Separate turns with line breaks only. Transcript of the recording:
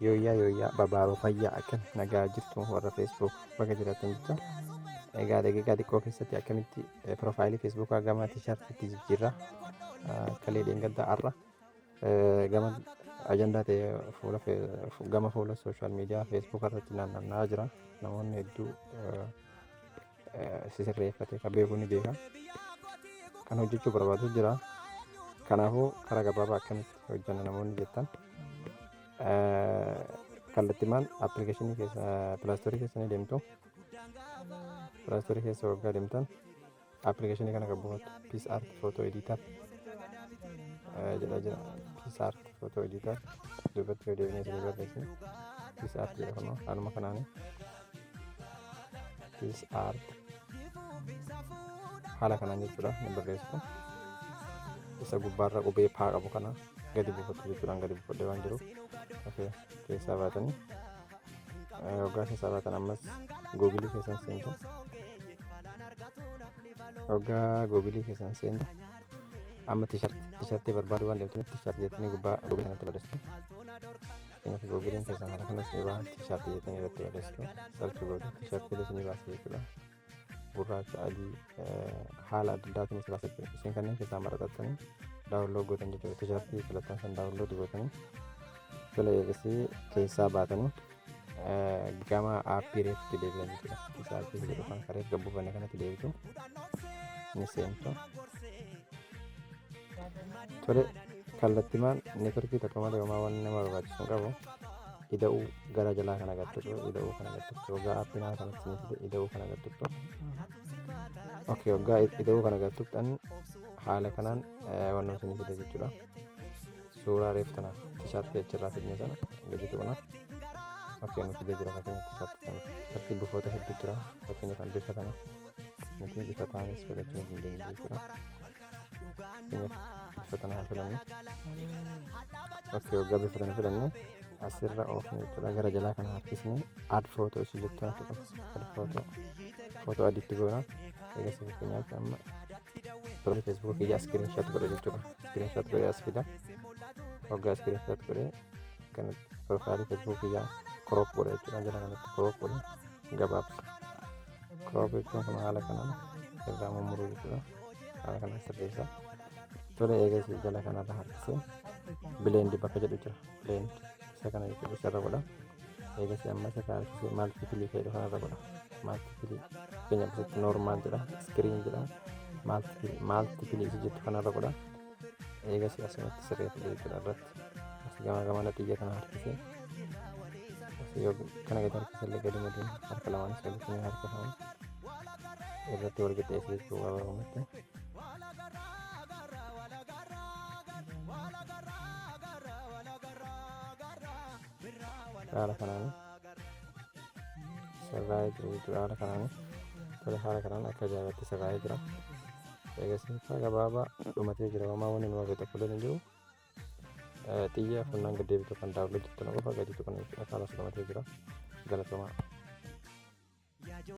Yooyyaa yooyyaa, babaaroo fayyaa, akkam nagaa jirtu warra Facebook, baga jiraattan jecha. Egaa daqiiqaa xiqqoo keessatti akkamitti profile Facebookaa gama T-shirtiitti jijjiirra, kalee dheengaddaa har'a gama ajandaa ta'e fuula gama fuula social media Facebook irratti naanna'aa jira. Namoonni hedduu sisirreeffate kan beeku ni beeka. Kan hojjechuu barbaadu jira. Kanaafuu karaa gabaabaa akkamitti hojjanna namoonni jettan, kallattimaan application keessa Play Store keessa ni deemtu. Play Store keessa waggaa deemtan application kana kan buufattu PicsArt Photo Editor jedha jira. PicsArt Photo Editor duubatti yoo deebinee isinii barreessine, PicsArt jedha. Kunoo haaluma kanaani PicsArt haala kanaan jechuudha ni barreessitu. Isa gubbaarra qubee paa qabu kana gadi buufattu jechuudhaan gadi buufadhee waan jiruuf, okay, keessaa baatanii, waggaa keessaa baatan ammas Google keessan seentu. Waggaa Google keessan seentu amma T-shirt barbaaduu waan deemtaniif, T-shirt jettanii gubbaa Google kanatti barreessitu. Fakkeenyaaf Googleiin keessan haala kanas ni baha. T-shirt jettanii irratti barreessitu, search gootu, T-shirtii isinii baasa jechuudha. Gurraacha, adii, haala adda addaatiin isin baasa jechuudha. Isin kanneen keessaa maraxattanii download gootan jechuudha. T-shirt filattan san download gootanii, tola, eegasii keessaa baatanii gama app reefutti deebi'an jechuudha. Isa app jedhu kan kareef gabbuufanne kanatti deebitu, ni seentu. Tole, kallattimaan network tokko malee homaa waan nama barbaachisu hin qabu. Ida'uu gara jalaa kana gattutu, ida'uu kana gattutu, waggaa appiin haala kanatti ni fide, ida'uu kana gattutu. Okay, waggaa ida'uu kana gattuttan haala kanaan wannan isinii fide jechuudha. Suuraa reef tana T-shirt achirraa fidne sana gadi tuqna. Okay, nu fidee jira. Fakkeenya T-shirt kana, T-shirt bifoota hedduu jira. Fakkeenya kan bifa kana nuti bifa taanis filachuu ni dandeenya jechuudha. Fakkeenyaaf bifa kana haa filannu. Okay, waggaa bifa kana filanne asirra oofne jechuudha. Gara jalaa kana harkisne add photo isii jettu haa tuqnu. Add photo, footoo adiitti goona. Eegas fakkeenyaaf amma tola Facebook kiyya screenshot godhe jechuudha. Screenshot godhee as fida. Waggaa screenshot godhee kanatti profile Facebook kiyyaa crop godhe jechuudha. Jala kanatti crop godhe gabaabsa. Crop jechuun kun haala kanaan irraa mummuruu jechuudha. Haala kanaan sirreessa. Tole, eegas jala kanarra harkisee blend bakka jedhu jira. Blend isa kana jechuudha, isarra godha. Eegas amma isarra harkisee multiply jedhu kanarra godha. Multiply fakkeenyaaf asitti normal jedha, screen jedha, multiply, multiply isa jettu kanarra godha. Eegas asumatti sirreeffadha jechuudha irratti. As gama gamana xiyya kana harkisee, asii yoo kana gadi harkisee illee gadi maduun harka lamaanis walitti harkifamu irratti wal qixxeesse jechuu gabaabumatti. Haala kanaan sirraa'ee jira jechuudha haala kanaan. Tole, haala kanaan akka ajaa'ibaatti sirraa'ee jira. Eegas gabaabaa dhumatee jira. Homaa wanni nu hafe tokko illee hin jiru. Xiyya funnaan gad deebitu kan download jettu qofa gadi tuqan jechuudha. Haala dhumatee jira. Galatoomaa.